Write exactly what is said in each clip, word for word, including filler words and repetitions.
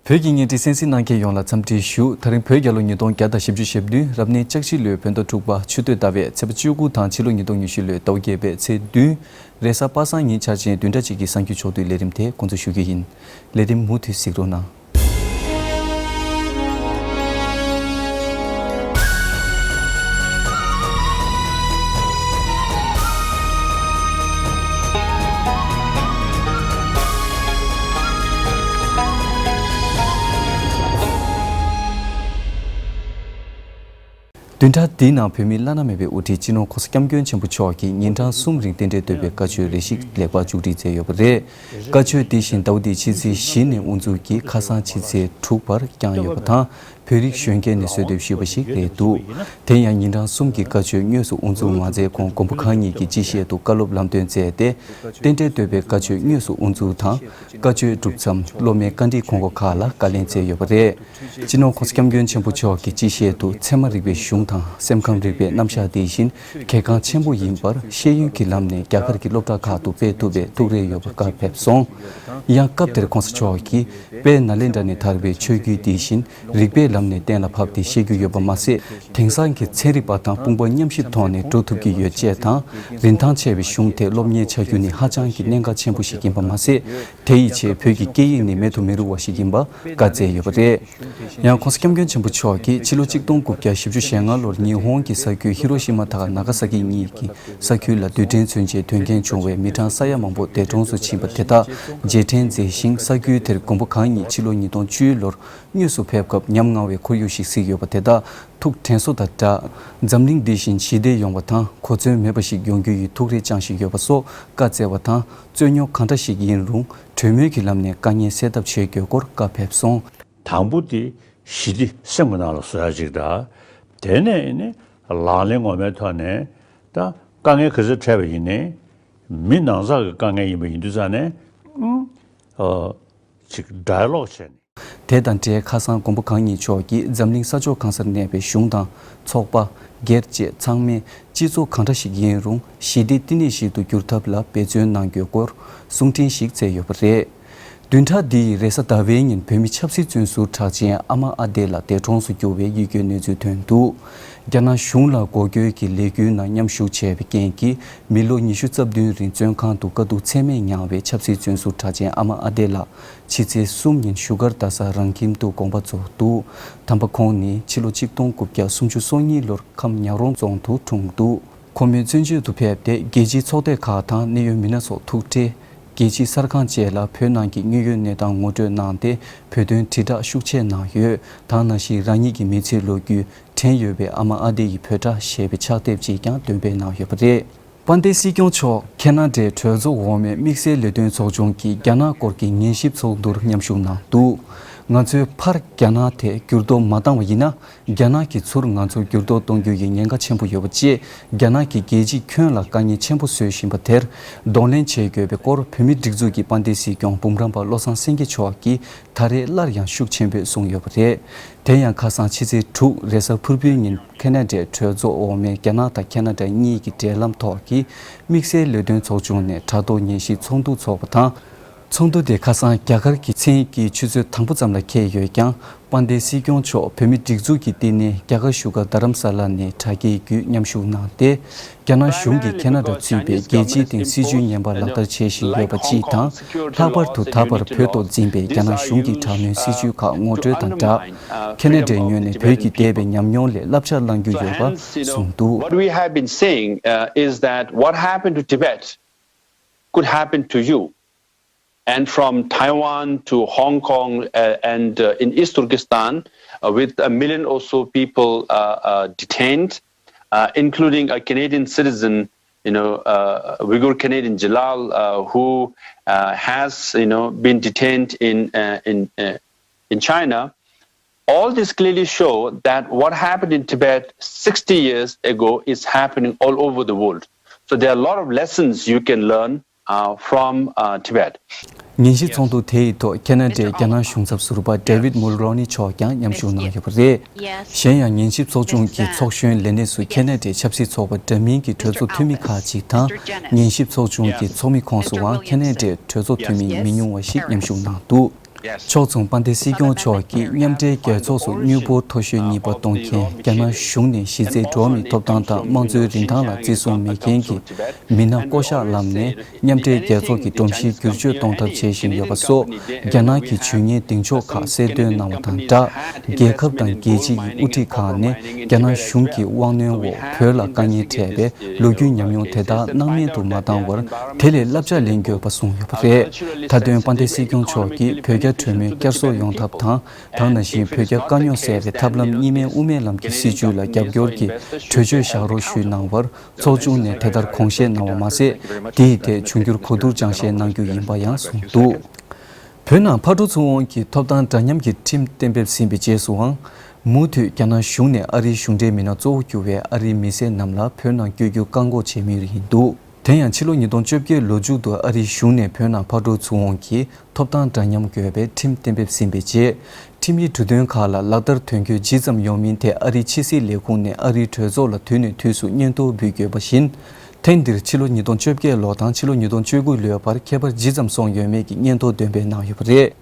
བོད་ཀྱི་བརྙན་འཕྲིན་གསན་གཟིགས་གནང་མཁན་ཡོངས་ལ་འཚམས་འདྲི་ཞུ། ད་རིང་བོད་རྒྱལ་ལོ་ཉིས་སྟོང་བརྒྱ་དང་བཞི་བཅུ་ཞེ་བདུན། རབ་གནས་ལྕགས་བཞི་ལོའི་བོད་ཟླ་དྲུག་པ་ཆུ་སྟོད་ཟླ་བའི་ཚེས་པ་བཅུ་དགུ་དང་ཕྱི་ལོ་ཉིས་སྟོང་ཉི་ཤུ་ལོའི་ཟླ་བ་བརྒྱད་པའི་ཚེས་བདུན། རེས་གཟའ་པ་སངས་ཉིན་འཆར་ཅན་བདུན་ཕྲག་གཅིག་གི་གསར་འགྱུར་ཕྱོགས་བསྡུས་ལས་རིམ་དེ་འགོ་འཛུགས་ཞུ་རྒྱུ་ཡིན། ལས་རིམ་མུ་མཐུད་གཟིགས་རོགས་གནང་། བདུན་ཕྲག་འདིའི་ནང་བོད་མིའི་བླ་ན་མེད་པའི་དབུ་ཁྲིད་སྤྱི་ནོར་༸གོང་ས་༸སྐྱབས་མགོན་ཆེན་པོ་མཆོག་གིས་ཉིན་གྲངས་གསུམ་རིང་རྟེན་འབྲེལ་བསྟོད་པའི་བཀའ་ཆོས་རེ་ཞིག་ལེགས་པར་མཇུག་སྒྲིལ་མཛད་ཡོད་པ་རེད། བཀའ་ཆོས་འདི་བཞིན་ཟླ་བ་འདིའི་ཕྱི་ཚེས་བཞི་ནས་དབུ་འཛུགས་ཀྱིས་ཁ་སང་ཕྱི་ཚེས་དྲུག་བར་བསྐྱངས་ཡོད་པ་དང་། བོད་རིགས་གཞོན་སྐྱེས་ནས་གསོལ་འདེབས་ཞུས་པ་ཞིག་རེད་འདུག་དེ་ཡང་ཉིན་གྲངས་གསུམ་གྱི་བཀའ་ཆོས་དངོས་སུ་དབུ་འཛུགས་མ་མཛད་གོང་མགོན་པོ་གང་ཉིད་ཀྱིས་སྤྱི་བཤད་དུ་བཀའ་སློབ་ལམ་སྟོན་མཛད་དེ། རྟེན་འབྲེལ་བསྟོད་པའི་བཀའ་ཆོས་དངོས་སུ་དབུ་འཛུགས་དང་། བཀའ་ཆོས་སྒྲུབ་མཚམས་སློབ་མའི་བཀའ་འདྲིའི་ཁང་པ་ཁག་ལ་བཀའ་ལན་སྩལ་ཡོད་པ་རེད། སྤྱི་ནོར་༸གོང་ས་༸སྐྱབས་མགོན་ཆེན་པོ་མཆོག་གིས་སྤྱི་བཤད་དུ་ཚད་མ་རིག་པའི་གཞུང་དང་སེམས་ཁམས་རིག་པའི་རྣམ་གཞག་དེ་བཞིན་གལ་འགངས་ཆེན་པོ་ཡིན་པར་ཤེས་ཡོན་གྱི་ལམ་ནས་རྒྱ་གར་གྱི་སློབ་གྲྭ་ཁག་ཏུ་སྤེལ་ཐུབ་པའི་ཐུགས་རེ་ཡོད་པ་བཀའ་ཕེབས་སོང་། ཡང་སྐབས་དེར་༸གོང་ས་མཆོག་གིས་དཔལ་ནཱ་ལེནྡྲ་ནས་དར་བའི་ཆོས་བརྒྱུད་དེ་བཞིན་རིག་པའི་ལམ་ནས་གཏན་ལ་ཕབ་སྟེ་བཤད་རྒྱུ་ཡོད་པ་མ་ཟད། དེང་སང་གི་ཚན་རིག་པ་དང་དཔུང་པ་མཉམ་གཤིབ་ཐོག་ནས་འགྲོ་ཐུབ་ཀྱི་ཡོད་ཅེས་དང་། རིན་ཐང་ཆེ་བའི་གཞུང་དེ་སློབ་གཉེར་བྱ་རྒྱུ་ནི་ཧ་ཅང་གི་གནད་འགག་ཆེན་པོ་ཞིག་ཡིན་པ་མ་ཟད། དེ་ཡི་ཆེད་བོད་ཀྱི་སྐད་ཡིག་ནི་མེད་དུ་མི་རུང་བ་ཞིག་ཡིན་པ་བཀའ་སྩལ་ཡོད་པ་རེད། ཡང་༸གོང་ས་༸སྐྱབས་མགོན་ཆེན་པོ་མཆོག་གིས་ཕྱི་ལོ་ཆིག་སྟོང་དགུ་བརྒྱ་བཞི་བཅུ་ཞེ་ལྔ་ལོར་ཉི་ཧོང་གི་ས་ཁུལ་ཧི་རོ་ཤི་མ་དང་ནཱ་ག་ས་ཀི་གཉིས་ཀྱི་ས་ཁུལ་ལ་རྡུལ་ཕྲན་མཚོན་ཆའི་དོན་རྐྱེན་བྱུང་བའི་མི་གྲངས་ས་ཡ་མང་པོ་འདས་གྲོངས་སུ་ཕྱིན་པ་དེ་དག་རྗེས་དྲན་མཛད་ཞིང་། ས་ཁུལ་དེར་མགོན་པོ་གང་ཉིད་ཕྱི་ལོ་ཉིས་སྟོང་བཅུ་ལོར་དངོས་སུ་ཕེབས་སྐབས་ཉམ་ང་བའི་ཁོར་ཡུག་ཞིག་གཟིགས་ཡོད་པ་དེ་དག་ཐུགས་དྲན་གསོ་དང་སྦྲགས། འཛམ་གླིང་འདི་བཞིན་ཞི་བདེ་ཡོང་བ་དང་གོ་མཚོན་མེད་པ་ཞིག་ཡོང་རྒྱུ་ཡི་ཐུགས་རེ་བཅངས་བཞིན་ཡོད་པ་སོགས་བཀའ་སྩལ་བ་དང་། རྩོད་རྙོག་གང་འདྲ་ཞིག་ཡིན་རུང་གྲོས་མོལ་གྱི་ལམ་ནས་དཀའ་ངལ་སེལ་ཐབས་བྱེད་དགོས་སྐོར་བཀའ་ཕེབས་སོང་། དང་པོ་དེ་ཞི་བདེ་སེམས་ཀྱི་ནང་ལ་བཟོ་ཡ་ཅིག་དང་། དེ་ནས་ནི་ལག་ལེན་ངོ་མའི་ཐོག་ནས་ད་དཀའ་ངལ་ག་ཚོད་འཕྲད་པ་ཡིན་ནའི་མི་ནང་ཚགས་ཀྱི་དཀའ་ངལ་ཡིན་པ་ཡིན་དུས་ཙང་ནས་ཨ་ཅིག་ཌའི་ལོག་བྱས་ནས། དེ་དང་འབྲེལ་ཁ་སང་མགོན་པོ་གང་ཉིད་མཆོག་གིས་འཛམ་གླིང་ས་ཕྱོགས་གང་སར་གནས་པའི་གཞུང་དང་ཚོགས་པ། སྒེར་བཅས་ཚང་མས་སྤྱི་ཚོགས་གང་འདྲ་ཞིག་ཡིན་རུང་ཞི་བདེ་བསྟི་གནས་ཤིག་ཏུ་འགྱུར་ཐབས་ལ་འབད་བརྩོན་གནང་རྒྱུའི་སྐོར་གསུང་འཕྲིན་ཞིག་བསྩལ་ཡོད་པ་རེད། བདུན་ཕྲག་འདིའི་རེས་གཟའ་ཟླ་བའི་ཉིན་བོད་མི་ཆབ་སྲིད་བཙོན་ཟུར་གྲགས་ཅན་ཨ་མ་ཨ་བདེ་ལགས་འདས་གྲོངས་སུ་གྱུར་བའི་ཡིད་སྐྱོའི་གནས་ཚུལ་ཐོན་འདུག་རྒྱ་ནག་གཞུང་ལ་འགོག་རྒོལ་གྱི་ལས་འགུལ་ནང་མཉམ་ཞུགས་བྱས་པའི་རྐྱེན་གྱིས་མི་ལོ་ཉི་ཤུ་རྩ་བདུན་རིང་བཙོན་ཁང་དུ་དཀའ་སྡུག་ཚད་མེད་མྱངས་པའི་ཆབ་སྲིད་བཙོན་ཟུར་གྲགས་ཅན་ཨ་མ་ཨ་བདེ་ལགས་ཕྱི་ཚེས་གསུམ་ཉིན་བཞུགས་སྒར་རྡ་སར་རང་ཁྱིམ་དུ་དགོངས་པ་རྫོགས་འདུག་དམ་པ་ཁོང་ནི་ཕྱི་ལོ་ཆིག་སྟོང་དགུ་བརྒྱ་སུམ་ཅུ་སོ་གཉིས་ལོར་ཁམས་ཉག་རོང་རྫོང་དུ་འཁྲུངས་འདུག་ཁོ་མོས་བཙོན་བྱོལ་དུ་ཕེབས་ཏེ་རྒྱལ་སྤྱིའི་ཚོགས་སྡེ་ཁག་དང་གནད་ཡོད་མི་སྣ་ཚོ་ཐུག་འཕྲད། རྒྱལ་སྤྱིའི་གསར་ཁང་བཅས་ལ་བོད་ནང་གི་དངོས་ཡོད་གནས་སྟངས་ངོ་སྤྲོད་གནང་སྟེ། བོད་དོན་དྲིལ་བསྒྲགས་ཤུགས་ཆེ་གནང་ཡོད། ད་ནང་བཞིན་རང་ཉིད་ཀྱི་མི་ཚེའི་ལོ་རྒྱུས། དྲན་ཡོད་པའི་ཨ་མ་ཨ་བདེ་ཡི་བོད་སྒྲ་ཞེས་པའི་ཕྱག་དེབ་ཅིག་ཀྱང་འདོན་སྤེལ་གནང་ཡོད་པ་རེད། དཔལ་ལྡན་སྲིད་སྐྱོང་མཆོག་ཁེ་ན་ཌའི་གྲོས་ཚོགས་འོག་མའི་དམིགས་བསལ་ལས་དོན་ཚོགས་ཆུང་གི་རྒྱ་ནག་སྐོར་གྱི་ཉན་ཞིབ་ཚོགས་འདུར་མཉམ་ཞུགས་གནང་འདུག་ང་ཚོས་ཕར་རྒྱ་ནག་ཐད་འགྱུར་ལྡོག་མ་བཏང་བ་ཡིན་ན། རྒྱ་ནག་གིས་ཚུར་ང་ཚོར་འགྱུར་ལྡོག་གཏོང་རྒྱུ་ཡི་ཉེན་ཁ་ཆེན་པོ་ཡོད་པ་བཅས། རྒྱ་ནག་གིས་རྒྱལ་སྤྱི་ཁྱོན་ལ་དཀའ་ངལ་ཆེན་པོ་བཟོ་བཞིན་པ་དེར་གདོང་ལེན་བྱེད་དགོས་པའི་སྐོར་བོད་མིའི་སྒྲིག་འཛུགས་ཀྱི་དཔལ་ལྡན་སྲིད་སྐྱོང་འབུམ་རམས་པ་བློ་བཟང་སེང་གེ་མཆོག་གིས་ད་རེས་སླར་ཡང་ཤུགས་ཆེན་པོས་གསུངས་ཡོད་པ་རེད། དེ་ཡང་ཁ་སང་ཕྱི་ཚེས་དྲུག་རེས་གཟའ་ཕུར་བུའི་ཉིན་ཁེ་ན་ཌའི་གྲོས་ཚོགས་འོག་མའི་རྒྱ་ནག་དང་ཁེ་ན་ཌ་གཉིས་ཀྱི་འབྲེལ་ལམ་ཐོག་གི་དམིགས་བསལ་ལས་དོན་ཚོགས་ཆུང་ནས་དྲ་ཐོག་ཉན་ཞིབ་ཚོགས་འདུ་འཚོགས་པ་དང་། ཚོགས་འདུ་དེ་ཁ་སང་རྒྱ་གར་གྱི་མཚན་ཉིད་ཀྱི་ཆུ་ཚོད་དང་པོ་ཙམ་ལ་འཁེལ་ཡོད་ཀྱང་། དཔལ་ལྡན་སྲིད་སྐྱོང་མཆོག་བོད་མིའི་སྒྲིག་འཛུགས་ཀྱི་བསྟི་གནས་རྒྱ་གར་བཞུགས་སྒར་རྡ་རམ་ས་ལ་ནས་དྲ་རྒྱའི་བརྒྱུད་མཉམ་ཞུགས་གནང་སྟེ། རྒྱ་ནག་གཞུང་གིས་ཁེ་ན་ཌ་གཙོས་པའི་རྒྱལ་སྤྱིའི་སྟེང་སྲིད་བྱུས་ངན་པ་ལག་བསྟར་བྱེད་བཞིན་ཡོད་པ་སྤྱི་དང་། ལྷག་པར་དུ་ད་བར་བོད་ཐོག་འཛིན་པའི་རྒྱ་ནག་གཞུང་གི་དྲག་གནོན་སྲིད་བྱུས་ཁག་ངོ་སྤྲོད་དང་སྦྲགས། ཁེ་ན་ཌའི་ངོས་ནས་བོད་ཀྱི་འདས་པའི་ཉམས་མྱོང་ལས་བསླབ་བྱ་བླང་རྒྱུ་ཡོད་པ་གསུངས་འདུག What we have been saying, uh, is that what happened to Tibet could happen to you. And from Taiwan to Hong Kong, uh, and, uh, in East Turkestan, uh, with a million or so people, uh, uh, detained, uh, including a Canadian citizen, you know, uh, Uyghur Canadian Jalal, uh, who, uh, has, you know, been detained in, uh, in, uh, in China. All this clearly show that what happened in Tibet sixty years ago is happening all over the world. So there are a lot of lessons you can learn, uh, from, uh, Tibet. ཉན་ཞིབ་ཚོགས་འདུ་དེ་ཡི་ཐོག་ཁེ་ན་ཌའི་རྒྱ་ནག་གཞུང་ཚབ་ཟུར་པ་David Mulroney མཆོག་ཀྱང་མཉམ་ཞུགས་གནང་ཡོད་པ་རེད། གཞན་ཡང་ཉན་ཞིབ་ཚོགས་ཆུང་གི་ཚོགས་གཞོན་ལས་སྣེ་སུ་ཁེ་ན་ཌའི་ཆབ་སྲིད་ཚོགས་པ་འདྲ་མིན་གྱི་གྲོས་ཚོགས་འཐུས་མི་ཁག་ཅིག་དང་། ཉན་ཞིབ་ཚོགས་ཆུང་གི་ཚོགས་མི་ཁོངས་སུའང་ཁེ་ན་ཌའི་གྲོས་ཚོགས་འཐུས་མི་མི་ཉུང་བ་ཞིག་མཉམ་ཞུགས་གནང་འདུག་ཕྱོགས་མཚུངས་དཔལ་ལྡན་སྲིད་སྐྱོང་མཆོག་གིས་མཉམ་འབྲེལ་རྒྱལ་ཚོགས་སུ་དངུལ་འབོར་མཐོ་ཤོས་གཉིས་པ་གཏོང་མཁན་རྒྱ་ནག་གཞུང་ནས་གཞི་རྩའི་འགྲོ་བ་མིའི་ཐོབ་ཐང་དང་དམངས་གཙོའི་རིན་ཐང་ལ་བརྩི་སྲུང་མེད་མཁན་གྱི་མི་སྣ་བསྐོ་གཞག་ལམ་ནས་མཉམ་འབྲེལ་རྒྱལ་ཚོགས་ཀྱི་སྒྲོམ་གཞི་བསྒྱུར་བཅོས་གཏོང་ཐབས་བྱེད་བཞིན་ཡོད་པ་སོགས་རྒྱ་ནག་གི་ཇུས་ངན་སྡིངས་ཆོག་ཁག་གསལ་སྟོན་གནང་བ་དང་སྦྲགས། རྒྱལ་ཁབ་དང་རྒྱལ་སྤྱི་ཡི་དབུ་ཁྲིད་ཁག་ནས་རྒྱ་ནག་གཞུང་གི་དབང་གནོན་འོག་བོད་ལ་དཀའ་ངལ་འཕྲད་པའི་ལོ་རྒྱུས་ཉམས་མྱོང་དེ་དག་སྣང་མེད་དུ་མ་བཏང་བར། དེ་ལས་བསླབ་བྱ་ལེན་དགོས་པ་གསུངས་ཡོད་པ་རེད། མཐའ་དོན་དཔལ་ལྡན་སྲིད་སྐྱོང་མཆོག་གིས་བོད་རྒྱ་གྲོས་མོལ་བསྐྱར་གསོ་ཡོང་ཐབས་དང་། དེ་ནང་བཞིན་བོད་རྒྱ་དཀའ་རྙོག་སེལ་བའི་ཐབས་ལམ་གཉིས་སྨན་དབུ་མའི་ལམ་གྱི་སྲིད་བྱུས་ལ་རྒྱབ་སྐྱོར་གྱི་གྲོས་ཆོད་བཞག་རོགས་ཞུས་གནང་བར་ཚོགས་ཆུང་ནས་དེ་ལྟར་དགོངས་བཞེས་གནང་བ་མ་ཟད། དེའི་ཐད་འབྱུང་འགྱུར་གོ་བསྡུར་སྦྱང་བཤད་གནང་རྒྱུ་ཡིན་པ་ཡང་གསུངས་འདུག་བོད་ནང་ཕར་འགྲོ་ཚུར་འོང་གི་ཐོབ་ཐང་འདྲ་མཉམ་གྱི་ཁྲིམས་གཏན་འབེབས་ཟིན་པའི་རྗེས་སུའང་། མུ་མཐུད་རྒྱ་ནག་གཞུང་ནས་ཨ་རིའི་གཞུང་འབྲེལ་མི་སྣ་གཙོ་བོ་གྱུར་བའི་ཨ་རིའི་མི་སེར་རྣམས་ལ་བོད་ནང་བསྐྱོད་རྒྱུ་བཀག་འགོག་བྱེད་མུས་ཡིན་འདུག་དེ་ཡང་ཕྱི་ལོ་ཉིས་སྟོང་བཅོ་བརྒྱད་ལོ་མཇུག་ཏུ་ཨ་རིའི་གཞུང་ནས་བོད་ནང་ཕར་འགྲོ་ཚུར་འོང་གི་ཐོབ་ཐང་འདྲ་མཉམ་དགོས་པའི་ཁྲིམས་གཏན་འབེབས་ཟིན་པའི་རྗེས། ཁྲིམས་ཡིག་གྲོས་དོན་ཁག་ལ་ལག་བསྟར་དོན་འཁྱོལ་ཇི་ཙམ་ཡོང་མིན་དེ་ཨ་རིའི་ཕྱི་སྲིད་ལས་ཁུངས་ནས་ཨ་རིའི་གྲོས་ཚོགས་ལ་དུས་ནས་དུས་སུ་སྙན་ཐོ་འབུལ་དགོས་པ་བཞིན། ཐེངས་འདིར་ཕྱི་ལོ་ཉིས་སྟོང་བཅོ་བརྒྱད་ལོ་དང་ཕྱི་ལོ་ཉིས་སྟོང་བཅུ་དགུ་ལོའི་བར་ཁྱད་པར་ཇི་ཙམ་སོང་ཡོད་མེད་ཀྱི་སྙན་ཐོ་འདོན་སྤེལ་གནང་ཡོད་པ་རེད།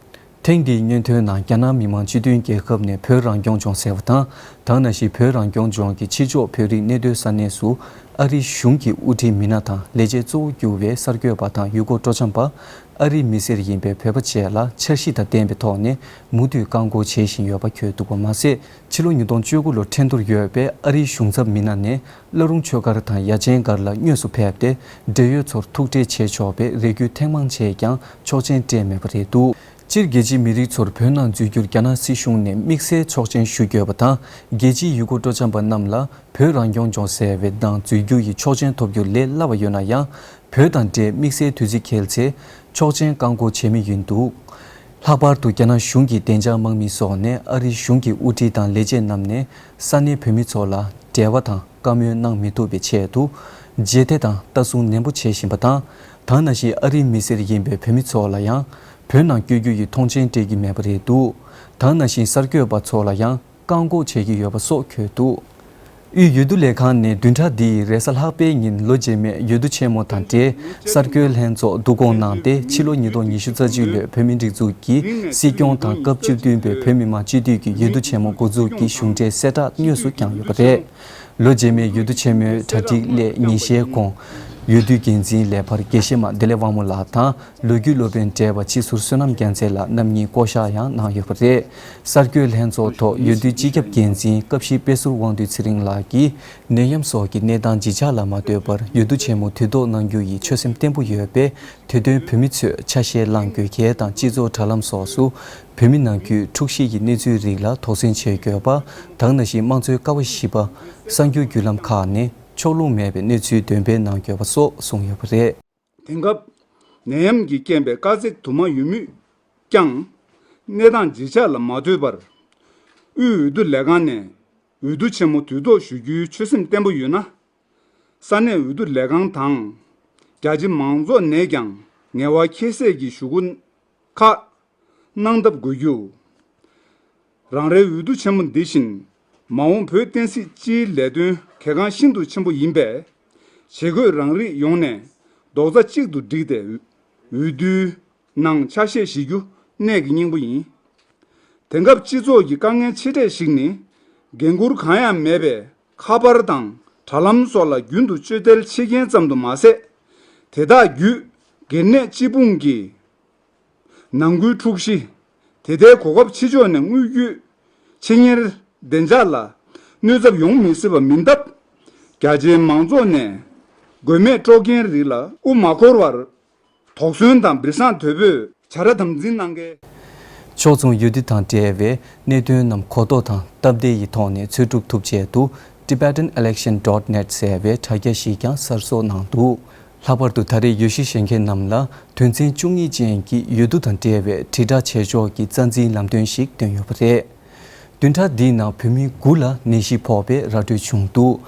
ཐེངས་འདིའི་སྙན་ཐོའི་ནང་རྒྱ་ནག་མི་དམངས་སྤྱི་མཐུན་རྒྱལ་ཁབ་ནས་བོད་རང་སྐྱོང་ལྗོངས་ཟེར་བ་དང་། དེ་ནང་བཞིན་བོད་རང་སྐྱོང་ལྗོངས་ཀྱི་ཕྱི་ཕྱོགས་བོད་རིགས་གནས་སྡོད་ས་གནས་སུ་ཨ་རིའི་གཞུང་གི་དབུ་ཁྲིད་མི་སྣ་དང་ལས་བྱེད་གཙོ་བོ་གྱུར་བའི་གསར་འགོད་པ་དང་ཡུལ་སྐོར་སྤྲོ་འཆམ་པ། ཨ་རིའི་མི་སེར་ཡིན་པའི་བོད་པ་བཅས་ལ་འཆར་གཞི་དང་ལྡན་པའི་ཐོག་ནས་མུ་མཐུད་བཀག་འགོག་བྱེད་བཞིན་ཡོད་པ་འཁོད་འདུག་པ་མ་ཟད། ཕྱི་ལོ་ཉིས་སྟོང་བཅུ་དགུ་ལོར་ཁྲེན་ཏུར་ཡོད་པའི་ཨ་རིའི་གཞུང་ཚབ་མི་སྣ་ནས་བླ་རུང་ཆོས་སྒར་དང་ཡ་ཆེན་སྒར་ལ་དངོས་སུ་ཕེབས་ཏེ། འབྲེལ་ཡོད་ཚོར་ཐུག་འཕྲད་བྱེད་ཆོག་པའི་རེ་སྐུལ་ཐེངས་མང་བྱས་ཀྱང་ཆོག་མཆན་སྤྲད་མེད་པ་རེད་འདུག་སྤྱིར་རྒྱལ་སྤྱིའི་མི་རིགས་ཚོར་བོད་ནང་འཛུལ་རྒྱུར་རྒྱ་ནག་སྲིད་གཞུང་ནས་དམིགས་བསལ་ཆོག་མཆན་ཞུ་དགོས་པ་དང་། རྒྱལ་སྤྱིའི་ཡུལ་སྐོར་སྤྲོ་འཆམ་པ་རྣམས་ལ་བོད་རང་སྐྱོང་ལྗོངས་ཟེར་བའི་ནང་འཛུལ་རྒྱུ་ཡི་ཆོག་མཆན་ཐོབ་རྒྱུ་ལས་སླ་བ་ཡོད་ན་ཡང་། བོད་དང་འབྲེལ་དམིགས་བསལ་དུས་ཚིགས་འཁེལ་ཚེ་ཆོག་མཆན་བཀག་འགོག་བྱེད་མུས་ཡིན་འདུག་ལྷག་པར་དུ་རྒྱ་ནག་གཞུང་གི་བདེ་འཇགས་དམག་མི་སོགས་ནས་ཨ་རིའི་གཞུང་གི་དབུ་ཁྲིད་དང་ལས་བྱེད་རྣམས་ནས་ས་གནས་བོད་མི་ཚོ་ལ་འབྲེལ་བ་དང་བཀའ་མོལ་གནང་མི་ཐུབ་པའི་ཆེད་དུ་རྗེས་འདེད་དང་ལྟ་སྲུང་ནན་པོ་བྱེད་བཞིན་པ་དང་། དེ་ནང་བཞིན་ཨ་རིའི་མི་སེར་ཡིན་པའི་བོད་མི་ཚོ་ལ་ཡང་བོད་ནང་བསྐྱོད་རྒྱུ་ཡི་མཐོང་མཆན་སྤྲད་ཀྱི་མེད་པ་རེད་འདུག་དེ་ནང་བཞིན་གསར་འགོད་པ་ཚོ་ལ་ཡང་བཀག་འགོག་བྱེད་ཀྱི་ཡོད་པ་སོགས་འཁོད་འདུག་དབུས་འོས་བསྡུ་ལས་ཁང་ནས་བདུན་ཕྲག་འདིའི་རེས་གཟའ་ལྷག་པའི་ཉིན་ལོ་རྗེས་མའི་འོས་བསྡུ་ཆེན་མོ་དང་འབྲེལ་གསར་འགོད་ལྷན་ཚོགས་བསྡུ་སྐོང་གནང་སྟེ། ཕྱི་ལོ་ཉིས་སྟོང་ཉི་ཤུ་རྩ་གཅིག་ལོའི་བོད་མིའི་སྒྲིག་འཛུགས་ཀྱི་སྲིད་སྐྱོང་དང་སྐབས་བཅུ་བདུན་པའི་བོད་མི་མང་སྤྱི་འཐུས་ཀྱི་འོས་བསྡུ་ཆེན་མོ་འགོ་འཛུགས་ཀྱི་གཞུང་འབྲེལ་གསལ་བསྒྲགས་དངོས་སུ་བསྐྱངས་ཡོད་པ་རེད། ལོ་རྗེས་མའི་འོས་བསྡུ་ཆེན་མོའི་གྲ་སྒྲིག་སླད་ཉིན་ཤས་གོང་། འོས་བསྡུའི་འགན་འཛིན་ལས་འཕར་དགེ་བཤེས་མ་བདེ་ལེགས་དབང་མོ་ལགས་དང་། ལོ་རྒྱུས་སློབ་དཔོན་བགྲེས་པ་སྤྱི་ཟུར་བསོད་ནམས་རྒྱལ་མཚན་ལགས་རྣམ་གཉིས་བསྐོ་གཞག་ཡང་གནང་ཡོད་པ་རེད། གསར་འགོད་ལྷན་ཚོགས་ཐོག་འོས་བསྡུའི་སྤྱི་ཁྱབ་འགན་འཛིན་སྐབས་བཞི་དཔེ་ཟུར་དབང་འདུས་ཚེ་རིང་ལགས་ཀྱིས། ནད་ཡམས་སོགས་ཀྱི་གནས་སྟངས་ཇི་ཆགས་ལ་མ་ལྟོས་པར་འོས་བསྡུ་ཆེན་མོ་དུས་ཐོག་གནང་རྒྱུ་ཡི་ཆོད་སེམས་བརྟན་པོ་ཡོད་པས། དེ་དོན་བོད་མི་ཚོས་ཆ་ཤས་བླང་དགོས་གལ་དང་། སྤྱི་ཚོགས་དྲ་ལམ་སོགས་སུ་བོད་མི་ནང་ཁུལ་འཁྲུག་གཞི་ཡི་གནས་ཚུལ་རིགས་ལ་དོགས་ཟོན་བྱེད་དགོས་པ། དེ་ནང་བཞིན་དམངས་གཙོའི་ཀ་བ་བཞི་པ་གསར་འགྱུར་བརྒྱུད་ལམ་ཁག་ནས་ཕྱོགས་ལྷུང་མེད་པའི་གནས་ཚུལ་འདོན་སྤེལ་གནང་དགོས་པ་སོགས་གསུངས་ཡོད་པ་རེད། དེང་སྐབས་ནད་ཡམས་ཀྱི་རྐྱེན་པས་དཀའ་ཚེགས་དུ་མ་ཡོད་མུས་ཀྱང་། གནས་སྟངས་ཇི་ཆགས་ལ་མ་ལྟོས་པར། དབུས་འོས་བསྡུ་ལས་ཁང་ནས་འོས་བསྡུ་ཆེན་མོ་དུས་ཐོག་ཞུ་རྒྱུའི་ཆོད་སེམས་བརྟན་པོ་ཡོད་ན། ས་གནས་འོས་བསྡུ་ལས་ཁང་དང་རྒྱ་ཆེ་མང་ཚོགས་ནས་ཀྱང་ངལ་བ་ཁྱད་བསད་ཀྱི་ཞུ་སྐུལ་ཁག་གནང་ཐབས་དགོས་རྒྱུ། རང་རེའི་འོས་བསྡུ་ཆེན་མོ་འདི་བཞིན་མ་འོངས་བོད་བསྟན་སྲིད་སྤྱིའི་ལས་དོན་གལ་འགངས་ཤིན་ཏུ་ཆེན་པོ་ཡིན་པས། བྱེད་དགོས་རང་རིགས་ཡོངས་ནས་རྡོག་རྩ་གཅིག་ཏུ་བསྒྲིལ་ཏེ་འོས་བསྡུའི་ནང་ཆ་ཤས་བཞེས་རྒྱུ་གནད་ཀྱི་སྙིང་པོ་ཡིན། དེང་སྐབས་སྤྱི་ཚོགས་ཀྱི་དཀའ་ངལ་ཆེ་གྲས་ཤིག་ནི། འགན་འཁུར་གང་ཡང་མེད་པའི་ཁ་པར་དང་དྲ་ལམ་སོགས་ལ་རྒྱུན་དུ་སྤྱོད་ཐལ་ཆེ་རྐྱེན་ཙམ་དུ་མ་ཟད། དེ་དག་བརྒྱུད་སྒེར་ནད་སྤྱི་དཔུང་གི་ནང་ཁུལ་འཁྲུག་གཞི། དེ་ལྟའི་གོ་སྐབས་ཕྱི་ཕྱོགས་ནས་དངོས་བརྒྱུད་ཆེད་གཉེར་བདེ་འཇགས་ལ་གནོད་ཚབས་ཡོང་མི་སྲིད་པ་མིན་སྟབས། རྒྱ་ཆེའི་མང་ཚོགས་ནས་དགོས་མེད་དཀྲོག་རྐྱེན་རིགས་ལ་དབུ་མ་འཁོར་བར། དོགས་ཟོན་དང་སྦྲེལ་ཟམ་དོད་པོས་བྱ་ར་དམ་འཛིན་གནང་གལ། ཕྱོགས་མཚུངས་འོས་བསྡུ་དང་འབྲེལ་བའི་གནད་དོན་རྣམས་གོ་རྟོགས་དང་སྟབས་བདེ་ཡི་ཐོག་ནས་འཚོལ་སྒྲུབ་ཐུབ་ཆེད་དུ། Tibetan Election dot net ཟེར་བའི་དྲ་རྒྱ་ཞིག་ཀྱང་གསར་བཟོ་གནང་འདུག་ལྷག་པར་དུ་ད་རེས་འོས་གཞི་བཞེས་མཁན་རྣམས་ལ་དོན་ཚན་བཅུ་གཉིས་ཅན་གྱི་འོས་བསྡུ་དང་འབྲེལ་བའི་དྲིལ་བསྒྲགས་བྱེད་ཕྱོགས་ཀྱི་རྩ་འཛིན་ལམ་སྟོན་ཞིག་བཏོན་ཡོད་པ་རེད། བདུན་ཕྲག་འདིའི་ནང་བོད་མི་དགུ་ལ་ནད་གཞི་ཕོག་པའི་ར་སྤྲོད་བྱུང་འདུག་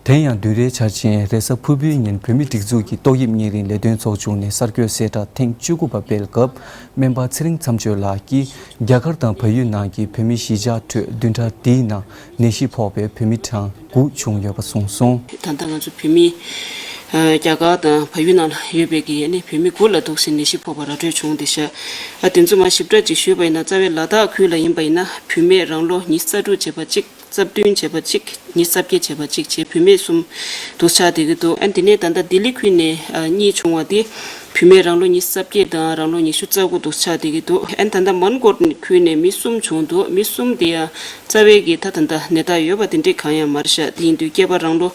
དེ་ཡང་བདུན་རེའི་འཆར་ཅན་རེས་གཟའ་ཕུར་བུའི་ཉིན་བོད་མིའི་སྒྲིག་འཛུགས་ཀྱི་ཏོག་དབྱིབས་གཉན་རིམས་ལས་དོན་ཚོགས་ཆུང་ནས་གསར་འགོད་གསལ་བསྒྲགས་ཐེངས་བཅུ་དགུ་པ་སྤེལ་སྐབས། སྨན་པ་ཚེ་རིང་མཚམས་གཅོད་ལགས་ཀྱིས་རྒྱ་གར་དང་བལ་ཡུལ་ནང་གི་བོད་མི་གཞིས་ཆགས་ཁྲོད་བདུན་ཕྲག་འདིའི་ནང་ནད་གཞི་ཕོག་པའི་བོད་མི་གྲངས་དགུ་བྱུང་ཡོད་པ་གསུངས་སོང་། ད་ལྟ་ང་ཚོ་བོད་མི་ རྒྱ་གར་དང་བལ་ཡུལ་ནང་ལ་ཡོད་པའི་གི་ཨ་ནི་བུད་མེད་དགུ་ལ་འདུག་སེ་ནད་གཞི་ཕོག་པ་ར་སྤྲོད་བྱུང་། དེ་ཤ་ཨ་དེ་ཚོ་མ་ཞིབ་ཕྲ་ཅིག་ཞུས་པ་ཡིན་ན། རྩ་བའི་ལ་དྭགས་ཁུལ་ལ་ཡིན་པ་ཡིན་ན་བུད་མེད་རང་ལོ་ཉི་ཤུ་རྩ་དྲུག་བྱས་པ་གཅིག་རྩ་བདུན་བྱས་པ་གཅིག་ཉི་ཤུ་རྩ་བརྒྱད་བྱས་པ་གཅིག་བྱས་བུད་མེད་གསུམ་འདུག་ཆགས་བསྡད་ཀྱི་འདུག་ཨ་དེ་ནས་ད་ལྟ་ལྡི་ལི་ཁུལ་ནས་ཨ་གཉིས་བྱུང་བ་དེ་བུད་མེད་རང་ལོ་ཉི་ཤུ་རྩ་བརྒྱད་དང་རང་ལོ་ཉི་ཤུ་རྩ་དགུ་འདུག་ཆགས་བསྡད་ཀྱི་འདུག་ཨ་ད་ལྟ་མོན་གྷོ་ཁུལ་ནས་མི་གསུམ་བྱུང་འདུག་མི་གསུམ་དེ་ཡང་རྩ་བའི་གི་ད་ད་ལྟ་ནད་རྟགས་ཡོད་པ་དེ་འདྲས་གང་ཡང་མ་རེད་ཤག་དེ་ཡིན་དུས་སྐྱེས་པ་རང་ལོ་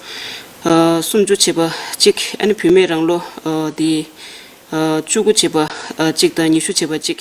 ཨ་སུམ་ཅུ་བྱས་པ་གཅིག་ཨ་ནི་བུད་མེད་རང་ལོ་ཨ་དེ་ཨ་བཅུ་དགུ་བྱས་པ་ཨ་གཅིག་དང་ཉི་ཤུ་བྱས་པ་གཅིག་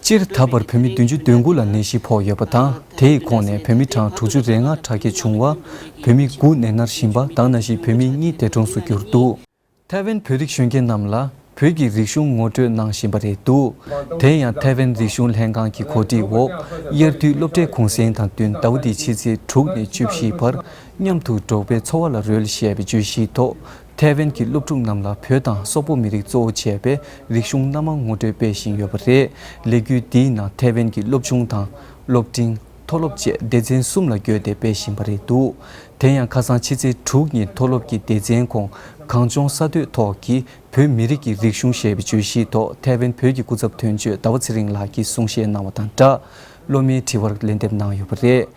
སྤྱིར་ད་བར་བོད་མི་བདུན་ཅུ་དོན་དགུ་ལ་ནད་གཞི་ཕོག་ཡོད་པ་དང་། དེའི་ཁོངས་ནས་བོད་མི་གྲངས་དྲུག་ཅུ་རེ་ལྔ་དྲག་སྐྱེད་བྱུང་བ། བོད་མི་དགུ་ནད་མནར་བཞིན་པ་དང་ནང་བཞིན་བོད་མི་གཉིས་འདས་གྲོངས་སུ་གྱུར་འདུག་ཐའེ་ཝན་བོད་རིགས་གཞོན་སྐྱེས་རྣམས་ལ་བོད་ཀྱི་རིག་གཞུང་ངོ་སྤྲོད་གནང་བཞིན་པ་རེད་འདུག་དེ་ཡང་ཐའེ་ཝན་རིག་གཞུང་ལྷན་ཁང་གི་གོ་སྒྲིག་འོག་དབྱར་དུས་སློབ་གྲྭའི་གུང་སེང་དང་བསྟུན་ཟླ་བ་འདིའི་ཕྱི་ཚེས་དྲུག་ནས་བཅུ་བཞི་བར་མཉམ་དུ་འབྲོག་པའི་འཚོ་བ་ལ་རོལ་ཞེས་པའི་བརྗོད་གཞིའི་ཐོག་ཐའེ་ཝན་གྱི་སློབ་ཕྲུག་རྣམས་ལ་བོད་དང་སོག་པོ་མི་རིགས་གཙོ་བོ་བྱས་པའི་རིག་གཞུང་སྣ་མང་ངོ་སྤྲོད་སྤེལ་བཞིན་ཡོད་པ་རེད། ལས་འགུལ་འདིའི་ནང་ཐའེ་ཝན་གྱི་སློབ་ཆུང་དང་། སློབ་འབྲིང་། མཐོ་སློབ་བཅས་སྡེ་ཚན་གསུམ་ལ་བགོས་ཏེ་སྤེལ་བཞིན་པ་རེད་འདུག་དེ་ཡང་ཁ་སང་ཕྱི་ཚེས་དྲུག་ཉིན་མཐོ་སློབ་ཀྱི་སྡེ་ཚན་ཁོངས་གངས་ལྗོངས་ས་སྟོད་ཐོག་གི་བོད་མི་རིགས་ཀྱི་རིག་གཞུང་ཞེས་པའི་བརྗོད་གཞིའི་ཐོག་ཐའེ་ཝན་བོད་ཀྱི་སྐུ་ཚབ་དོན་གཅོད་ཟླ་བ་ཚེ་རིང་ལགས་ཀྱིས་གསུང་བཤད་གནང་བ་དང་སྦྲགས། སློབ་མའི་དྲི་བར་ལན་འདེབས་གནང་ཡོད་པ་རེད།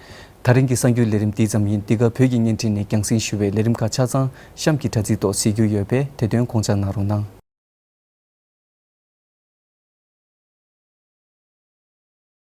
ད་རིང་གི་གསར་འགྱུར་ལས་རིམ་འདི་ཙམ་ཡིན། འདི་ག་བོད་ཀྱི་བརྙན་འཕྲིན་ནས་རྒྱང་སྲིང་ཞུ་བའི་ལས་རིམ་ཁག་ཆ་ཚང་གཤམ་གྱི་དྲ་ཚིགས་ཐོག་གཟིགས་རྒྱུ་ཡོད་པས་དེ་དོན་དགོངས་འཇགས་གནང་རོགས་གནང་།